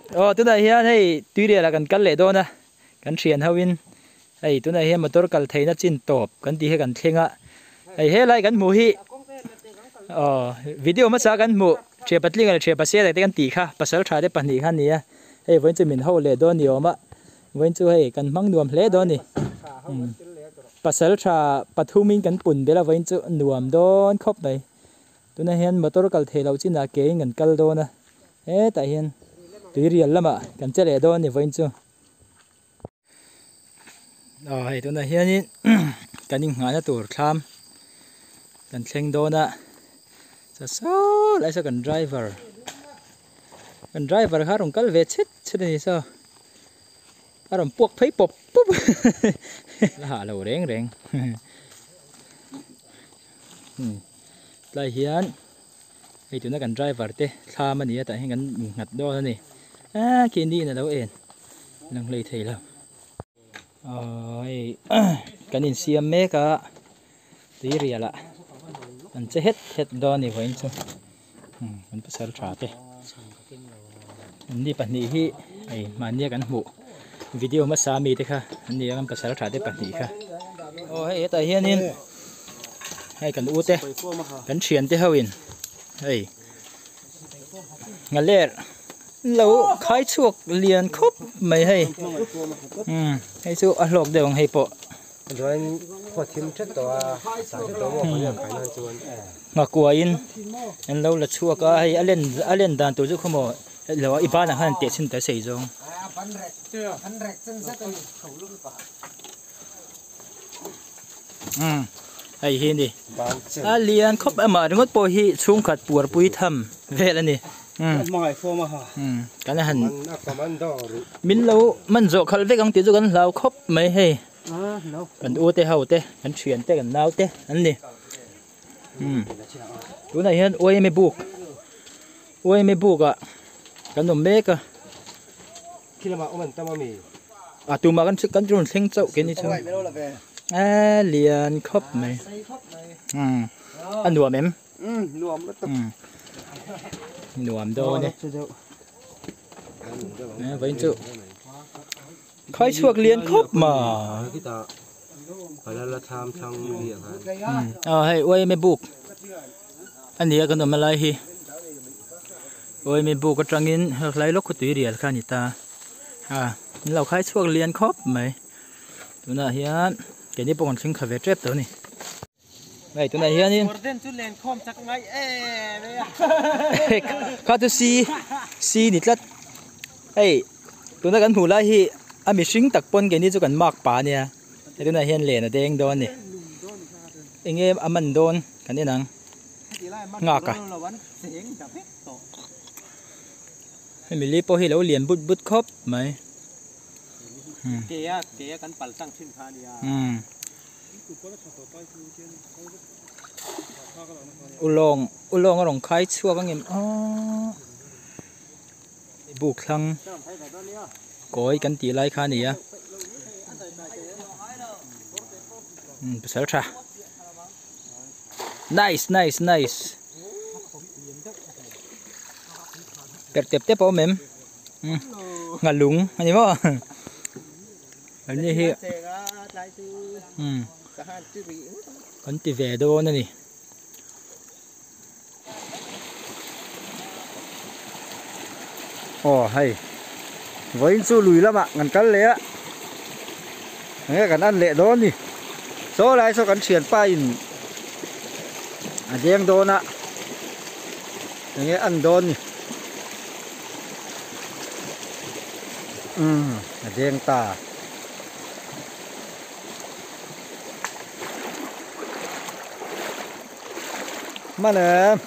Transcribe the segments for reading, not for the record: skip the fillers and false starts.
Aw tunah hian hei tuirial ah kan kal leh dawn a kan thian ho in hei tunah hian motor kal theihna chin tawp kan tih hi kan thleng a hei helai kan hmuh hi aw video hmasa kan hmuh thian patling leh thian pasel te kan tih kha pasal tha te pahnih kha a ni a hei vawiin chu min ho leh dawn ni awm a vawiin chu hei kan hmang nuam hle dawn a ni pasal tha pathum in kan pun belh a vawiin chu nuam dawn khawp mai. Tunah hian motor kal theih loh chinah ke in kan kal dawn a, hetah hian tuirial lamah kan che leh dawn a ni vawiin chu. Aw hei tunah hianin kan inghahna tur thlam kan thleng dawn a, chaw saw lai saw kan driver kan driver kha a rawn kal ve chhet chhet a ni saw a rawn puak phei pawp pawp a hah lo reng reng. Tlai hian hei tuna kan driver te thlam a ni a tah hian kan innghat dawn a ni aaa khi ni in a lo en lang hlei thei lo aw hei kan insiam mek a tuirial ah an che het het dawn a ni vawiin chu kan pasal tha te anni pahnih hi hei mahnia kan hmuh video hmasa mi te kha an ni a kan pasal tha te pahnih kha aw hei hetah hianin hei kan u te kan thian te ho in hei nghaler lo khai chhuak lian khawp mai hei umm hei chu a hlawk deuh ang hei pawh. Nghakuaiin an lo la chhuak a hei a len a len dan tur chu khawmaw lo i banah khan an teh chhin ta sei zawng. Umm hei hi a ni a lian khawp amah ringawt pawh hi chhungkhat puar pui tham vel a ni umm kan han min lo man zawh khalh vek ang tih chu kan hlau khawp mai hei. Kan u te ho te kan thian te kan nau te an ni umm tunah hian uaime buk uaime buk ah kan awm mek a a tumah kan kan rawn thleng chauh keini chu a lian khawp mai umm a nuam em nuam dawn e vawiin chu. Khai chhuak lian khawp ma. Aw hei uaime buk a ni a kan awm lai hi uaime buk atangin helai lawk khaw tui rial kha a ni ta a min lo khai chhuak lian khawp mai tunah hian keini pawh kan thleng kha ve tep tawh a ni. Hei tunah hianin kha chu si si ni tlat hei tuna kan hmuh lai hi a mihring tak pawn keini chu kan mark pa ania hei tunah hian len a deng dawn a ni eng nge a man dawn kan en ang nghak a hemi li pawh hi a lo lian but but khawp mai. Ulawng ulawng a rawn khai chhuak ang em aw buk thlang kawi kan tih lai kha a ni a umm pasal tha nice nice nice perh tep tep a awm em umm nghalung a ni maw. An ni hi umm kan ti ve dawn a ni. Aw hei vawiin chu lui lamah kan kal leh a enge kan en leh dawn a ni saw lai saw kan thianpa in a deng dawn a enge a en dawn a ni. Umm a deng ta. Hman em.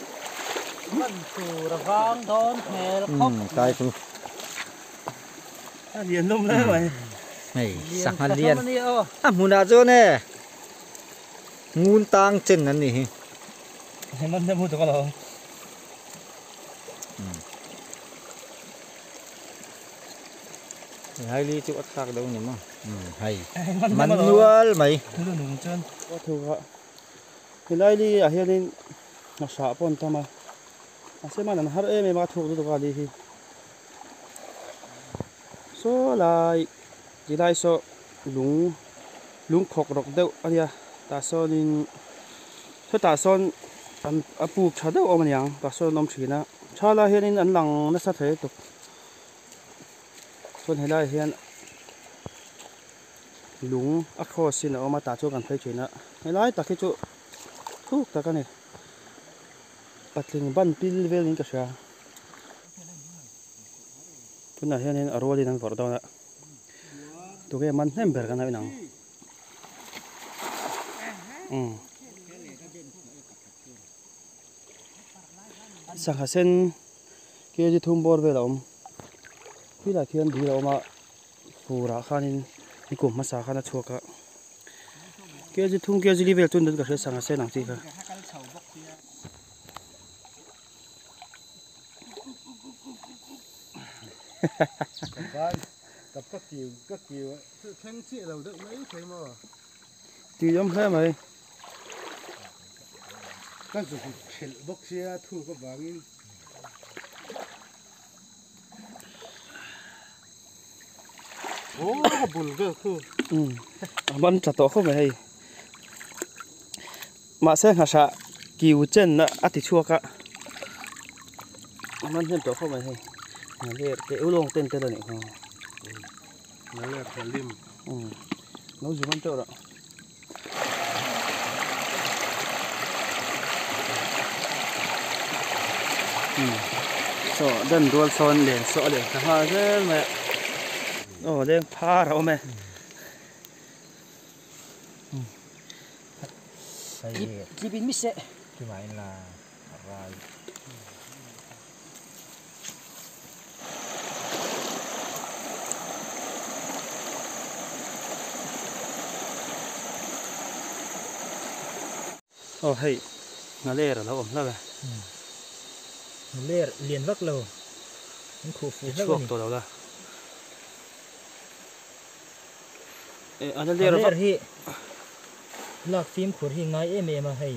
Hman tur a vang dawn hmel khawp. Umm tai chu. A lian lawm hle mai. Hei sangha lian. A hmunah chuan e ngun tang chen an nih hi. Hman deuh hmu tawh lo. Hei li chu a thlak deuh ni maw hei man nual mai helai li ah hianin hmasa pawh an tam a mahse man an har em em a a thuk lutuk a li hi. Saw lai ti lai saw lung lung khawk rawk deuh a nia tah sawnin sawtah sawn an a puk tha deuh awm a niang tah sawn an awm thin a tha lai hianin an lang nasa thei lutuk chuan helaiah hian lung a cross in a awm a tah chuan kan phei thin a helai tak hi chu thuk tak a ni patling ban pil velin ka hria. Tunah hianin a rualin an vawrh dawn a, tunge man hnem ber kan hauh inang. Umm. Sangha sen kg thum bawr vel a awm. Khilai khian dil a awm a, furah khanin nikum hmasa khan a chhuak a. Kg thum kg li vel chu ni ka hria sangha sen ang chi kha. Tui awm hle mai. A man tha tawh khawp mai hei. Mahse nghahhrah kiu chen a ti chhuak a a man hnem tawh khawp mai hei nghaler te ulawng ten tel a nih kha nghaler thalim lo zu man teuh rah saw dan rual sawn len saw a len thla nghal zel mai a aw leng phar a awm e. Aw hei nghaler a lo awm hlauh e. Nghaler lian vak lo an khuh fuh hlauh a ni. Chhuak tawh lo la. Nghaler hi lak fimkhur hi ngai em em a hei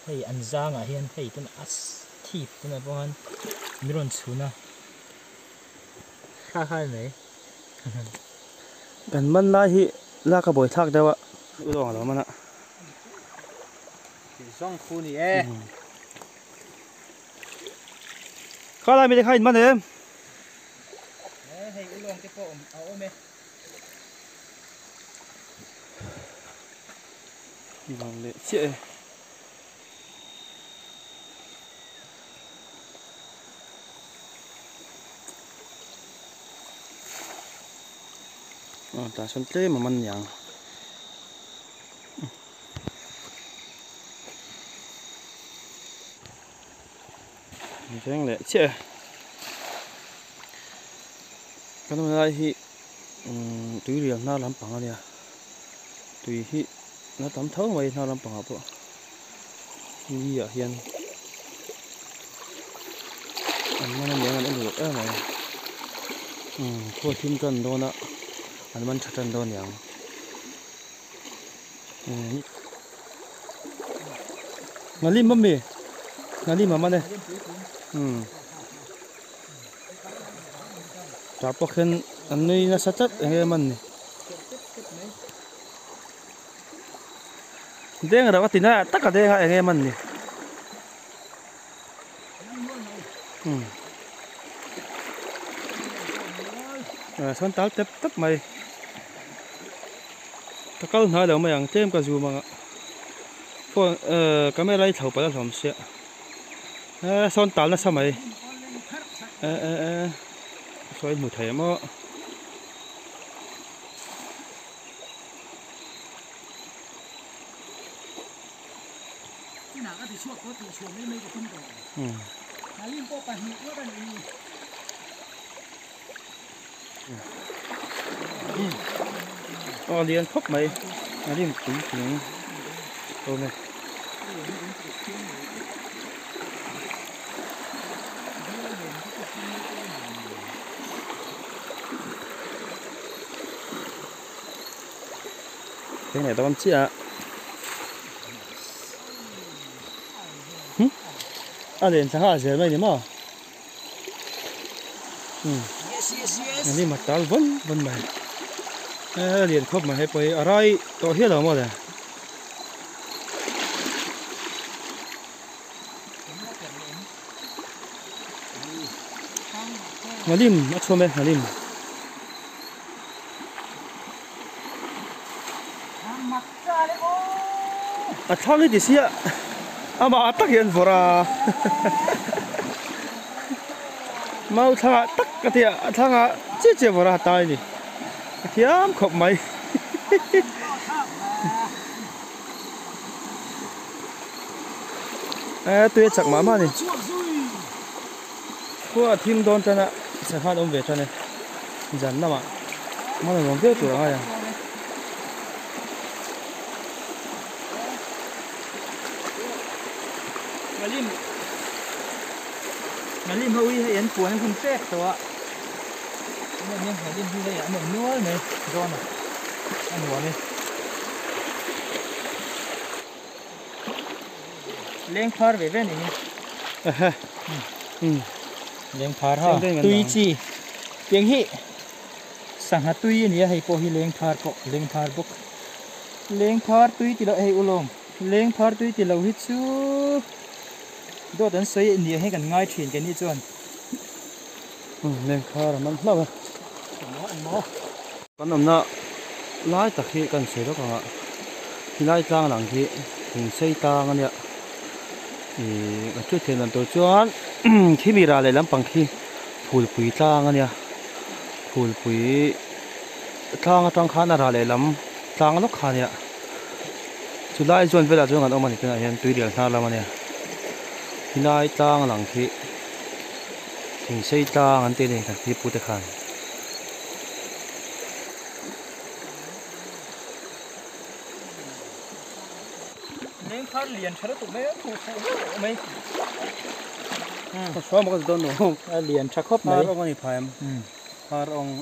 hei an zangah hian hei tuna a thip tunah pawh khan mi rawn chhun a kha kha a ni mai. Kan man lai hi lak a buai thlak deuh a u lawng a lo man a. Zawng khu ni e. Kha lai mi te kha in man em? Hei u lawng te pawh a awm e. Vang leh chiah e. Aw tah sawn tlem a man niang. Veng leh chiah e. Kan awm lai hi umm tui rial hnar lampang a nia tui hi la tam tho mai hnar lampangah pawh ni ah hian an man aniang an en uluk em mai umm khua thim tan dawn a an man tha tan dawn aniang umm Nghalim a mi Nghalim a man e umm. Tah pawh khian an nui nasa tlat eng em an ni. Deng rauh a ti naiah tak a deng a eng em an ni. Umm. Sawn tal tep tep mai. Ka kal hnai lo mai ang tlem ka zoom anga. Phone camera hi thlo palh a hlawm sia. Eh sawn tal nasa mai eh eh eh sawi hmu thei maw aw lian khawp mai a rim tui tling awm e. Cái này tao bấm chiếc ạ. À, đến sáng hả, giờ mày nhỉ mà. Ừ. Yes yes yes. Nghalim a tal vawn vawn mai. E lian khawp mai hei pawh hi a rai tawh hial lo maw le. Nghalim a chhuam e nghalim. A thlang hi ti sia amah tak hian vawrh a mau thlangah tak ka ti a a thlangah chiah chiah vawrh a tai a ni a thiam khawp mai e tui a chak mah mah a ni khua a thim dawn tan a sangha an awm ve tan e zan lamah hman a nuam viau tur a ngai ang. Ngalim Ngalim ho hi hei an puan a hun ṭek tawh a tunah hian Ngalim hi hei an awm nual mai dawn a a nuam e leng phar ve ve ni hi ehe leng phar ha tui chi tiang hi sangha tui a ni a hei pawh hi leng phar pawh leng phar bawk leng phar tui tih loh hei ulawng leng phar tui tih loh hi chu dawt an sawi a nia hei kan ngai thin keini chuan leng phar a man hlauh a kan awmna lai tak hi kan sawi lawk ang a helai tlang lang hi thing sei tlang a nia ihh ka hriat theih dan tur chuan khimi rah leh lampang khi phulpui tlang a nia phulpui tlang atang khan a rah leh lam tlang lawk kha a nia chulai chuan velah chuan kan awm a ni tunah hian tuirial hnar lam a nia helai tlang lang khi thing sei tlang an tih a ni kan pi pu te khan. Leng phar lian tha lutuk mai a khuh fuh hlauh mai. Ka hruam ka dawn lo. A lian tha khawp mai. Phar awng a ni phai em? Phar awng.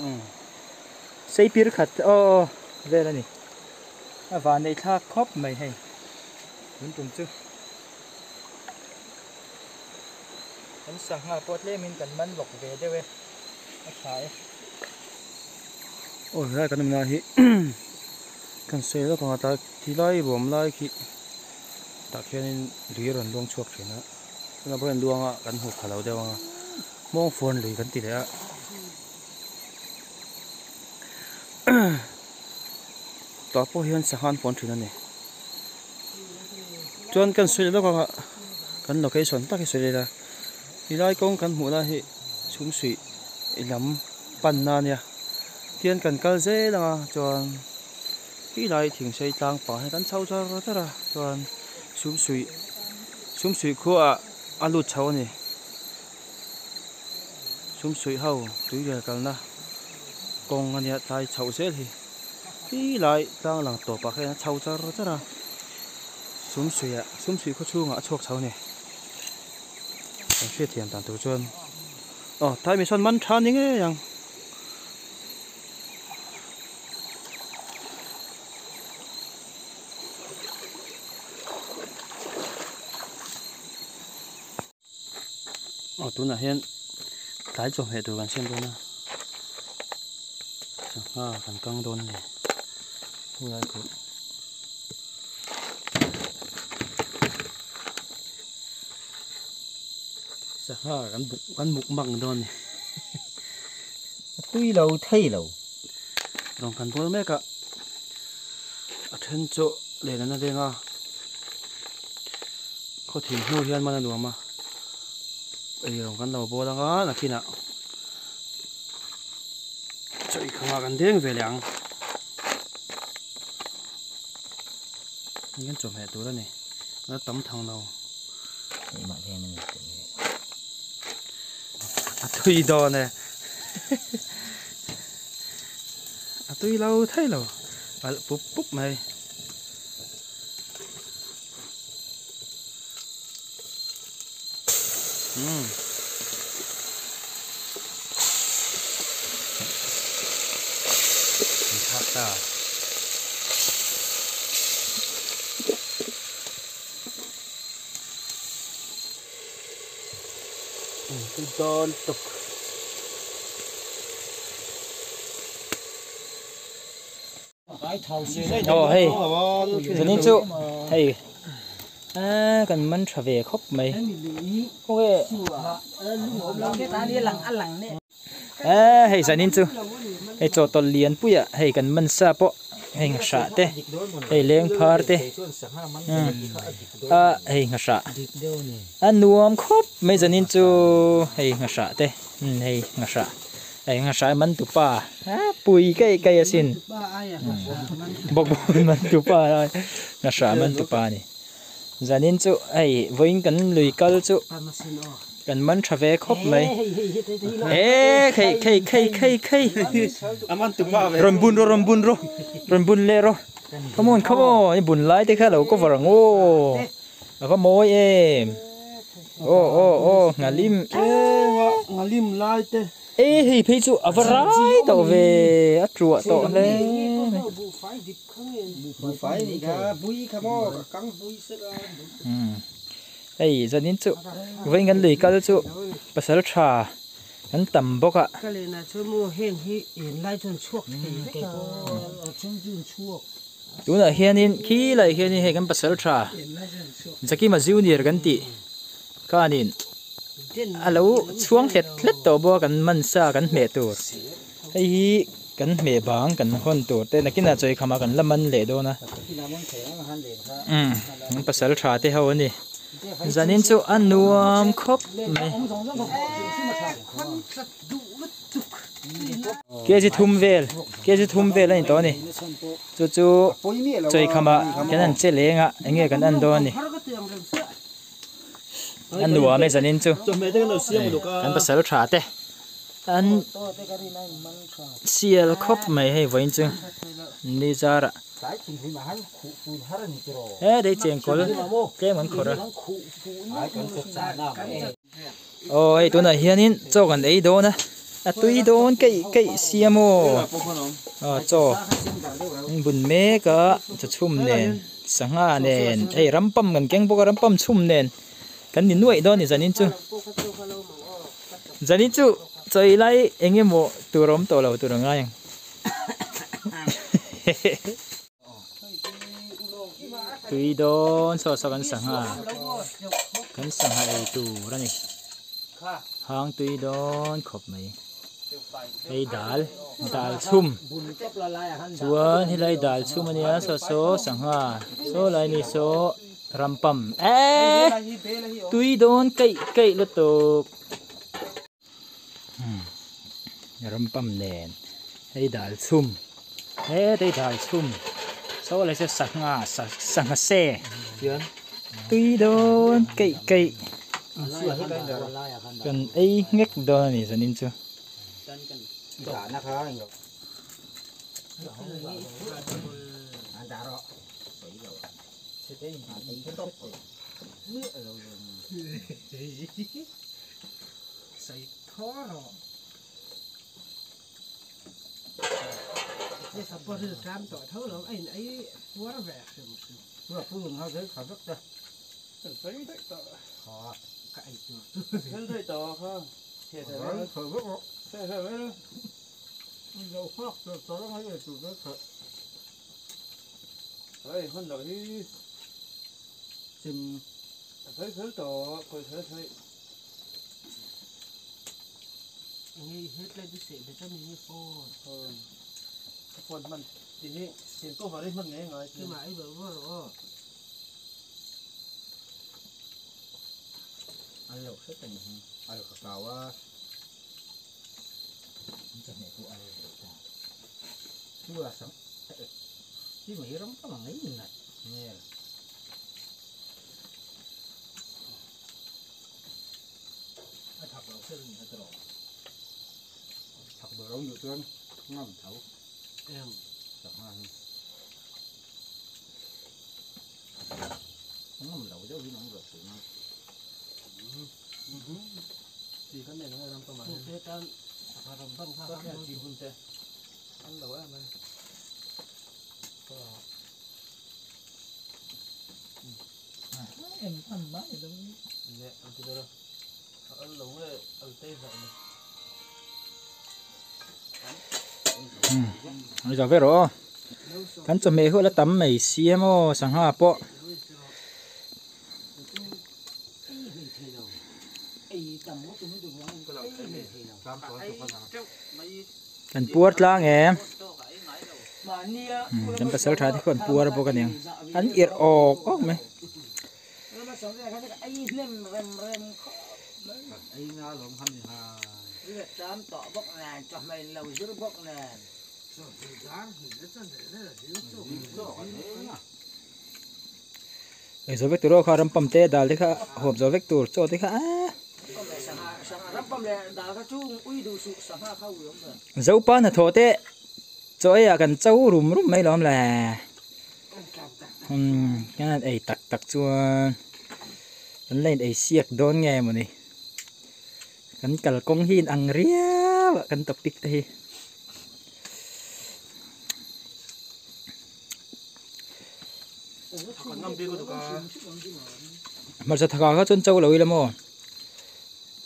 Sei pir khat aw aw vel a ni. A van nei thlak khawp mai hei. Tun tum chu. Kan sangha pawh tlemin kan man lawk ve deuh e. A tha e. Aw helai kan awmna hi kan sawi lawk ang a ta tilai ruam lai khi tah khianin lui a rawn luang chhuak thin a tunah pawh hian luang a kan hmuh pha lo deuh ang a hmawng fuan lui kan ti leh a tah pawh hian sangha an fuan thin a ni chuan kan sawi lawk ang a kan location tak hi sawi ila tilai kawng kan hmuh lai hi chhum suih lam panna a nia tian kan kal zel ang a chuan helai thing sei tlang pah hi kan chho char char a chuan chhum suih chhum suih khuaah a lut chho a ni chhum suih ho tui lian kalna kawng a nia tlai chhoh zel hi helai tlang lang tawpah khian a chho char char a chhum suihah chhum suih khaw chhungah a chhuak chho a ni kan hriatthiam dan tur chuan. Aw tlai mi sawn man tha ni ngei ang. Aw tunah hian tlai chawhmeh tur kan siam dawn a sangha kan kang dawn a ni helai pawh. Sangha kan buk kan muk mang dawn ni. A tui lo thei lo. Rawng kan bawl mek a, a then chu len an a leng a, khaw thim hnu hian man a nuam a, ei rawng kan lo bawl ang a nakinah chaw i khangah kan deng ve leh ang. Hei kan chawhmeh tur a ni, a tam thang lo. A tui dawn e a tui lo thei lo alh pup pup mai umm an thlak ta. Tui dawn tuk. Aw hei zanin chu hei ah kan man tha ve khawp mai khawnge ah hei zanin chu hei chaw tawlh lian pui ah hei kan man sa pawh hei nghahrah te hei leng phar te ah hei nghahrah a nuam khawp mai zanin chu hei nghahrah te hei nghahrah. Hei nghahrai man tupa pui keih keih asin bawkbawn man tupa nghahrai man tupa a ni zanin chu hei vawiin kan lui kal chu kan man tha ve khawp mai e khei khei khei khei khei rawn bun rawh rawn bun rawh rawn bun leh rawh come on come on i bun lai te kha lo cover ang aw a va mawi em aw aw aw nghalim nghalim lai te. E hei phei chu a va rai tawh ve a truah tawh hle mai. Hei zanin chu vawiin kan lui kal chu pasal tha kan tam bawk a. Tunah hianin khilai hianin hei kan pasal tha Zakima Junior kan tih khanin. A lo chhuang hlet hlet tawh bawk a kan man sa kan hmeh tur hei hi kan hmeh bang kan hawn tur te nakinah chawi khamah kan la man leh dawn a umm an pasal tha te ho a ni zanin chu a nuam khawp mai kg thum vel kg thum vel a ni tawh a ni chu chu chawi khamah kan han che leng a eng nge kan en dawn a ni. A nuam e zanin chu kan pasal tha te an sial khawp mai hei vawiin chu ni zarah he dei chengkawl tlem an khawrh a aw hei tunah hianin chaw kan ei dawn a a tui dawn keih keih siam aw aw chaw an bun mek a chawchhum nen. Sangha nen hei rampam kan keng bawk a rampam chhum nen kan ni nuaih dawn a ni zanin chu zanin chu chawi lai eng emaw tur a awm tawh lo tur a ngai ang tui dawn saw saw kan sangha kan sangha ei tur a ni hang tui dawn khawp mai. Hei dal dal chhum chuan helai dal chhum ania saw saw sangha saw lai ni saw rampam eee tui dawn keih keih lutuk rampam nen hei dal chhum hete dal chhum saw lai saw sangha sangha se tui dawn keih keih. Kan ei nghek dawn a ni zanin chu. Ni zo ve rawh aw. Kan chawhmeh hi a la tam mai si emaw sangha pawh. Kan puar tlang em kan pasal tha te khuan puar bawk aniang an irh awk awk mai. Ei zo vek tur aw kha rampam te dal te kha huap zo vek tur chaw te kha aaa. Zopa hnathawh te chaw ei ah kan cho rum rum mai lawm le. Umm kan han ei tak tak chuan kan la in ei siak dawn nge mawni. Kan kalkawng hi in ang riau a kan topic te hi. Hmarcha thaka kha chuan cho lo ila maw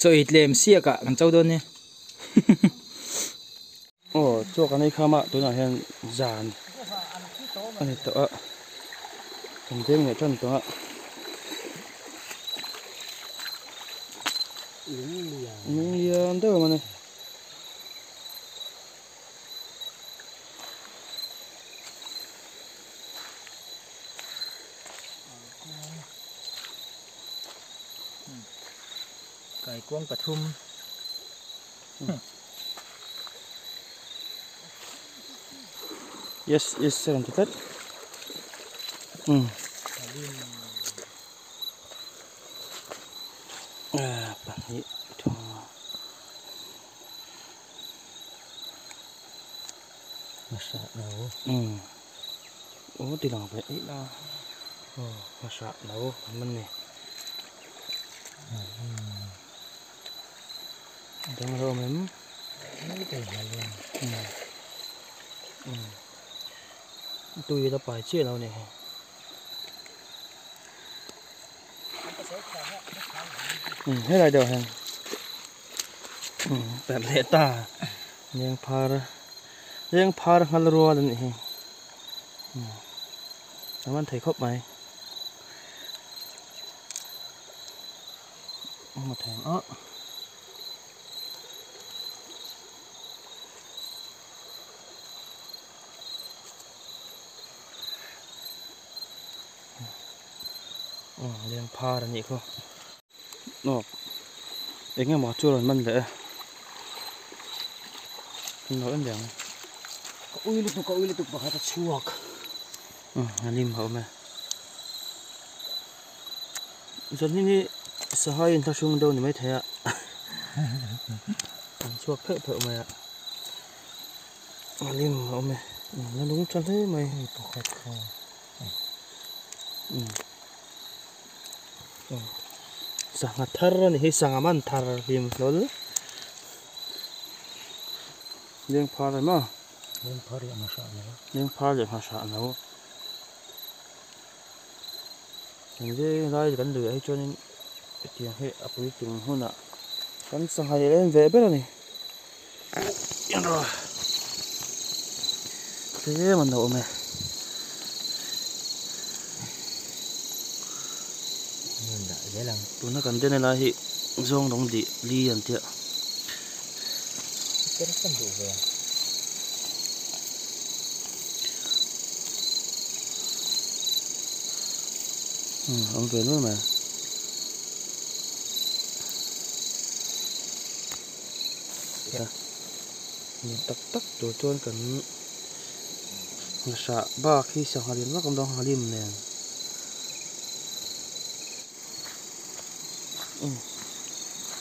chaw ei tlem siak ah kan cho dawn nia. Aw chaw kan ei kham a tunah hian zan a ni tawh a kan deng leh tan tawh a. Lunglian deuh a ni. Kaikuang pathum. Yes, yes, rawn ti tlat. Pahnih thum. Hmasa no. Um. Aw ti lang ve eih la. Aw hmasa no an man ni. Dang lo awm em? Um. Tui la pai chiah lo ni. Um helai deuh hian um perh leh ta leng phar leng phar nghal rual a nih hi um a man thei khawp mai a hmu thei ang a. Leng phar a nih khaw aw eng emaw chu a rawn man leh a an lo en leh ang ka ui lutuk ka ui lutuk pakhat a chhuak a lim a awm e zanin hi sahai in thlahrung deuh a ni maithei a an chhuak pheuh pheuh mai a a lim a awm e la lung tha hle mai hei pakhat kha. Sangha thar a ni hi sangha man thar hlim hlawl leng phar em a leng phar leh hmasa no leng phar leh hmasa no kan veng lai kan lui ah hi chuanin hetiang hi a puitling hunah kan sangha hi a en ve ber a ni Tlem an lo awm e. Tuna kan den lai hi zawng dawng dih li an tia. Awm ve nual mai. Ni tak tak tur chuan kan hrah bak hi sangha lian vak awm dawn halim nen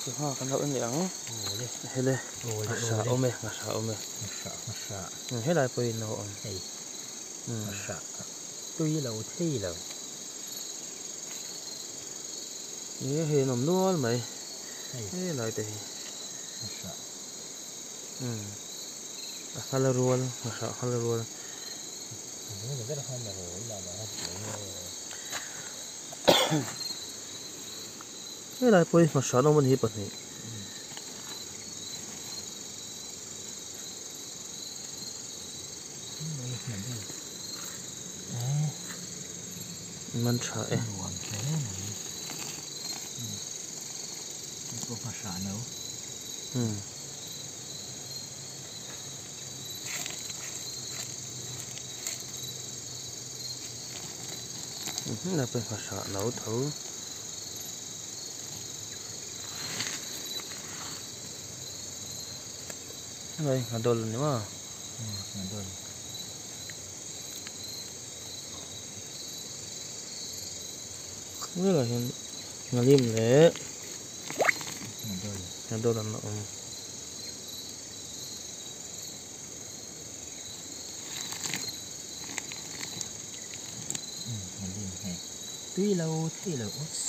sangha kan lo en leh ang hele hrah awm e hrah awm e helai pawhin a awm hei hrah tui lo thei lo e hei an awm nual mai helai te hi. A nghal rual a hrah nghal rual. Helai pawh hi hmasa an awm a ni hi pahnih. Man tha e. Nuam hle mai. Hei pawh hmahra no. Hmm. La pe hmahra no tho. Hei nghadol a ni maw? Nghadol. Velah hian nghalim leh nghadol nghadol an la awm. Nghalim hei tui lo thei lo uss.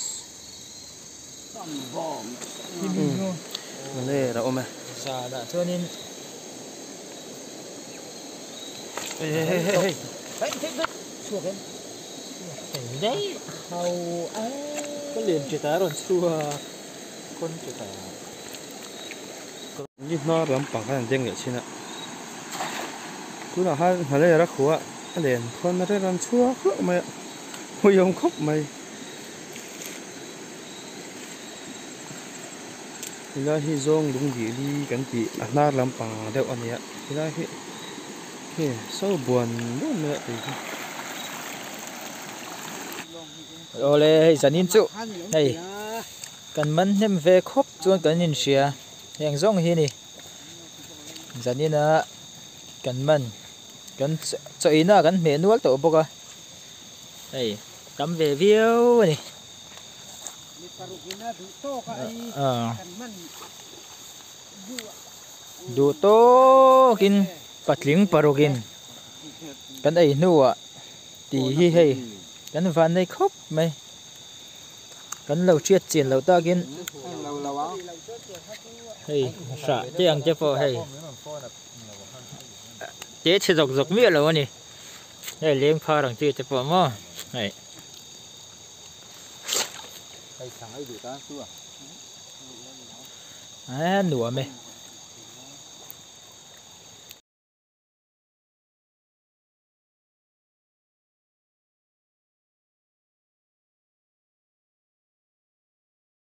Nghaler a awm e. Zanah chuanin Hei hei hei hei. Chhuak em? Daih ho a. Ka lian che ta rawn chhuak kawn che ta. Ni hnar lampang khan an deng leh thin a. Tunah khan Nghaler a khuh a, a len khawn a rawn chhuak hlauh mai a, hmuiawm khawp mai. Helai hi zawng lung dih li kan tih a hnar lampang deuh a ni a, helai hi hei so buan buan mai a tui hi. Awle hei zanin chu hei kan man hnem ve khawp chuan kan inhria heng zawng hi a ni zanina kan man kan chaw ina kan hmeh nual tawh bawk a hei tam ve viau a ni. Duh tawkin patling parukin kan ei hnuah tih hi hei kan van nei khawp mai kan lo hriat chian loh takin hei hrah te ang te pawh hei te chhe zawk zawk miah lo a ni hei leng phar ang chi te pawh maw hei. A nuam e.